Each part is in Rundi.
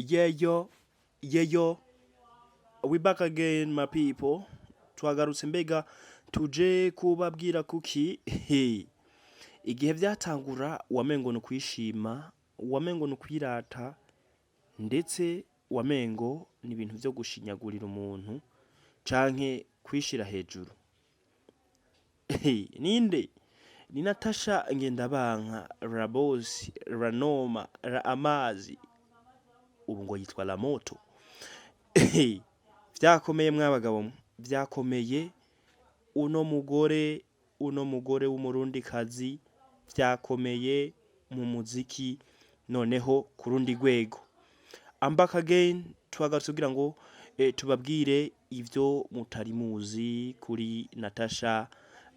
Yeyo yeyo, we back again, my people. Twagarutse, mbega tuje kubabwira kuki? Hey. Igihe vyatangura wamengo ni ukwishima, wamengo ni ukwirata, ndetse wamengo ni ibintu vyo gushinyagurira umuntu canke kwishira hejuru. Hey, ninde? Ni Natasha Ngendabanka, Rabosi, Ranoma, Ra Amazi, ubu ngo yitwa La Moto. Hey, vyakomeye mwabagabo mwe, vyakomeye. Uno mugore w'Umurundikazi vyakomeye mu muziki noneho ku rundi rwego. I'm back again, twagarutse kugira ngo tubabwire ivyo mutari muzi kuri Natasha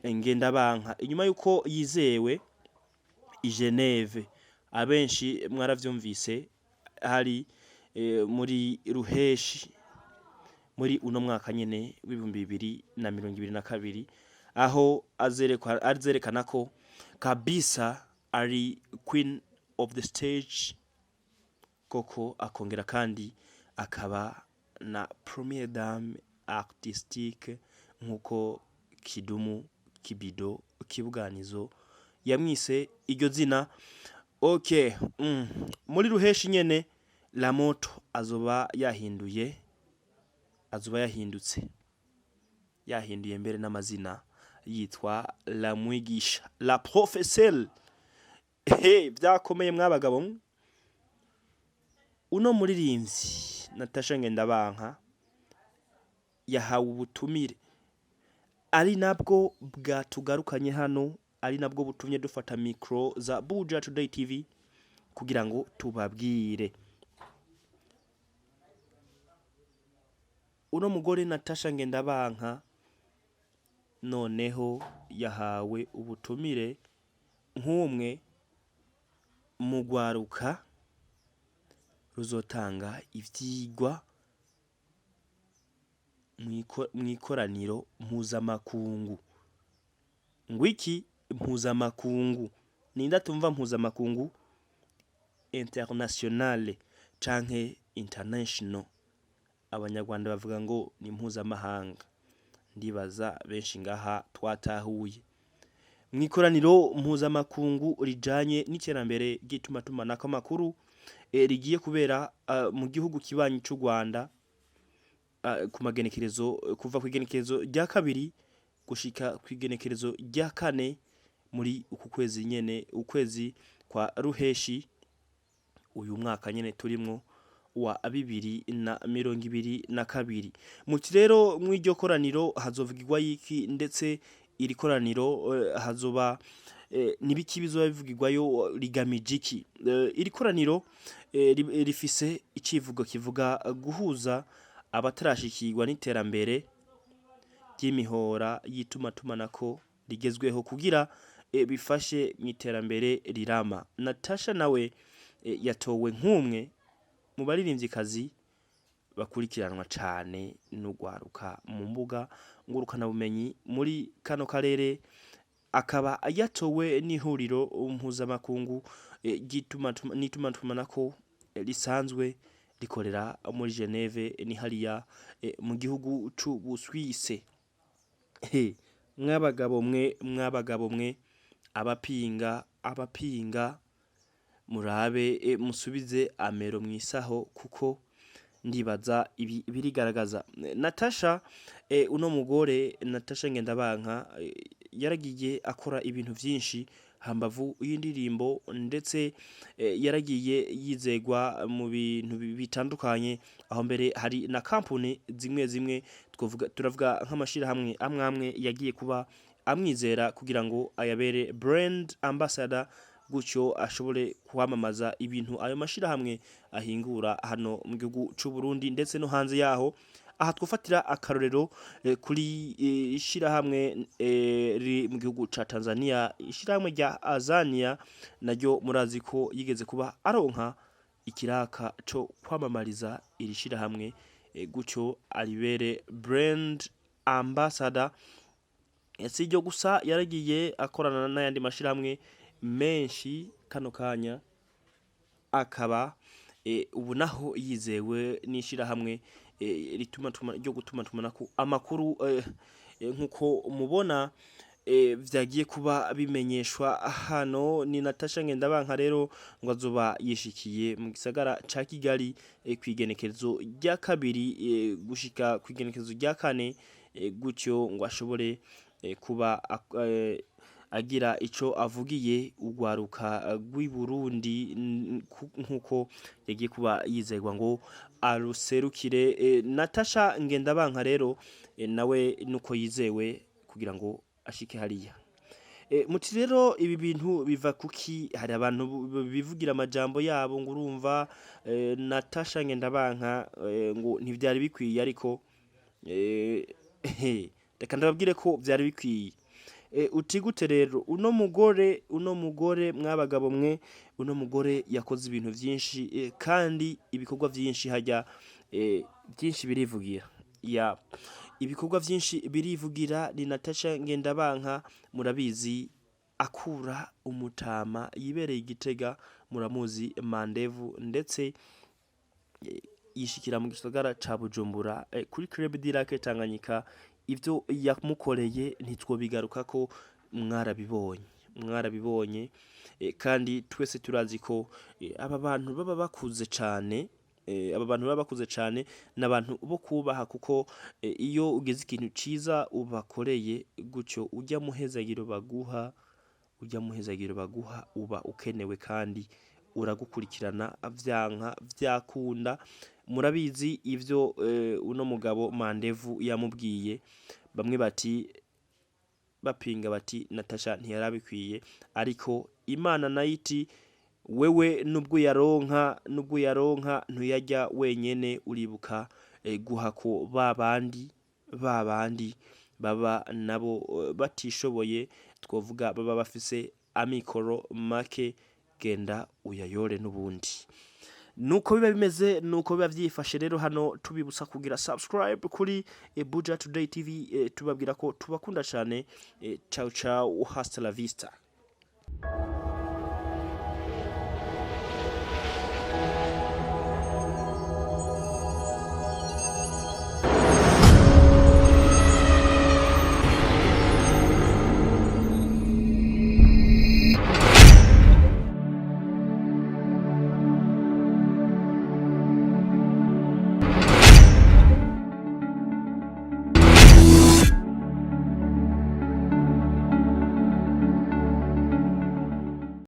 Ngendabanka. Inyuma yuko yizewe i Geneve, abenshi mwaravyumvise, hari muri ruheshi muri uno mwaka nyene w'2022, aho azerekana ko kabisa ari queen of the stage koko, akongera kandi akaba na première dame artistique, nkuko Kidumu Kibido Kibuganizo yamwise iryo zina. Okay, muri ruheshi nyene La Moto azoba yahinduye, azoba yahindutse, yahinduye mbere n'amazina, yitwa La Mwigisha, La Professeur. Hey, vyakomeye mwabagabo mwe. Uno muririmbyi Natasha Ngendabanka yahawe ubutumire, ari nabwo bwatugarukanye hano, ari nabwo butumye dufata micro za Buja Today TV kugira ngo tubabwire. Uno mugore Natasha Ngendabanka noneho yahawe ubutumire nk'umwe mu rwaruka ruzotanga ivyigwa mw'ikoraniro mpuzamakungu. Ngwiki? Mpuzamakungu. Ninde atumva mpuzamakungu? Internationale canke international. Abanyarwanda bavuga ngo ni mpuzamahanga. Ndibaza benshi ngaha twatahuye. Mw'ikoraniro mpuzamakungu rijanye n'iterambere ry'itumatumanako amakuru, rigiye kubera mu gihugu kibanyi c'u Rwanda, ku magenekerezo kuva kw'igenekerezo rya 2 gushika kw'igenekerezo rya 4 muri uku kwezi nyene, ukwezi kwa ruheshi uyu mwaka nyene turimwo wa 2022. Muti rero mw'iryo koraniro hazovugirwa yiki? Ndetse iri koraniro hazoba nibiki bizoba bivugirwayo? Rigamije iki? Iri koraniro rifise icivugo kivuga guhuza abatarashikirwa n'iterambere ry'imihora y'itumatumanako rigezweho kugira bifashe mu iterambere rirama. Natasha nawe yatowe nk'umwe mu baririmvyikazi bakurikiranwa cane n'urwaruka mu mbuga ngurukanabumenyi muri kano karere, akaba yatowe n'ihuriro mpuzamakungu n'itumatumanako risanzwe rikorera muri Geneve, ni hariya mu gihugu c'Ubuswise. Mwabagabo mwe, mwabagabo mwe, abapinga, abapinga murabe musubize amero mwisaho, kuko ndibaza ibi birigaragaza. Natasha, uno mugore Natasha Ngendabanka, yaragiye akora ibintu vyinshi hambavu y'indirimbo, ndetse yaragiye yizegwa mu bintu bitandukanye, aho mbere hari na kampuni zimwe zimwe, twovuga, turavuga nk'amashirahamwe amwe amwe yagiye kuba amwizera kugira ngo ayabere brand ambassador, gutyo ashobore kwamamaza ibintu ayo mashirahamwe ahingura hano mu gihugu c'u Burundi ndetse no hanze yaho. Aha twofatira akarorero kuri ishirahamwe riri mu gihugu ca Tanzania, ishirahamwe rya Azania, naryo murazi ko yigeze kuba aronka ikiraka co kwamamariza iri shirahamwe, gutyo aribere brand ambassador. Si iryo gusa, yaragiye akorana n'ayandi mashirahamwe menshi. Kano kanya akaba Ubu naho yizewe n'ishirahamwe rituma ryo gutuma tumanako amakuru, nkuko mubona vyagiye kuba bimenyeshwa hano. Ni Natasha Ngendabanka rero ngo azoba yishikiye mu gisagara ca Kigali kw'igenekerezo rya 2 gushika kw'igenekerezo rya 4, gutyo ngo ashobore kuba agira ico avugiye urwaruka rw'i Burundi, nkuko yagiye kuba yizegwa ngo aruserukire. Natasha Ngendabanka rero nawe nuko yizewe kugira ngo ashike hariya. Muti rero ibi bintu biva kuki? Hari abantu bivugira amajambo yabo ngo urumva Natasha Ngendabanka ngo ntivyari bikwiye, ariko reka ndababwire ko vyari bikwiye. Uti gute rero? Uno mugore, mwabagabo mwe, uno mugore yakoze ibintu vyinshi, kandi ibikorwa vyinshi hajya byinshi birivugira ya ibikorwa vyinshi birivugira. Ni Natasha Ngendabanka, murabizi, akura umutama yibereye Igitega, muramuzi Mandevu, ndetse yishikira mu gisagara ca Bujumbura kuri Club du Lac Tanganyika. Ivyo yamukoreye ntitwobigarukako, mwarabibonye, mwarabibonye. Kandi twese turazi ko aba bantu baba bakuze cane, aba bantu baba bakuze cane n'abantu bo kubaha, kuko iyo ugize ikintu ciza ubakoreye gutyo, urya muhezagiro baguha, urya muhezagiro baguha uba ukenewe kandi uragukurikirana vyanka vyakunda. Murabizi ivyo uno mugabo Mandevu yamubwiye. Bamwe bati, bapinga bati Natasha ntiyarabikwiye, ariko Imana nayo iti wewe nubwo uyaronka ntuyarya wenyene, uribuka guhako ba bandi baba nabo batishoboye, twovuga baba bafise amikoro make, genda uyayore n'ubundi. Nuko biba bimeze, nuko biba vyifashe. Rero hano tubibutsa kugira subscribe kuri Buja Today TV, tubabwira ko tubakunda cane. Ciao ciao, hasta la vista.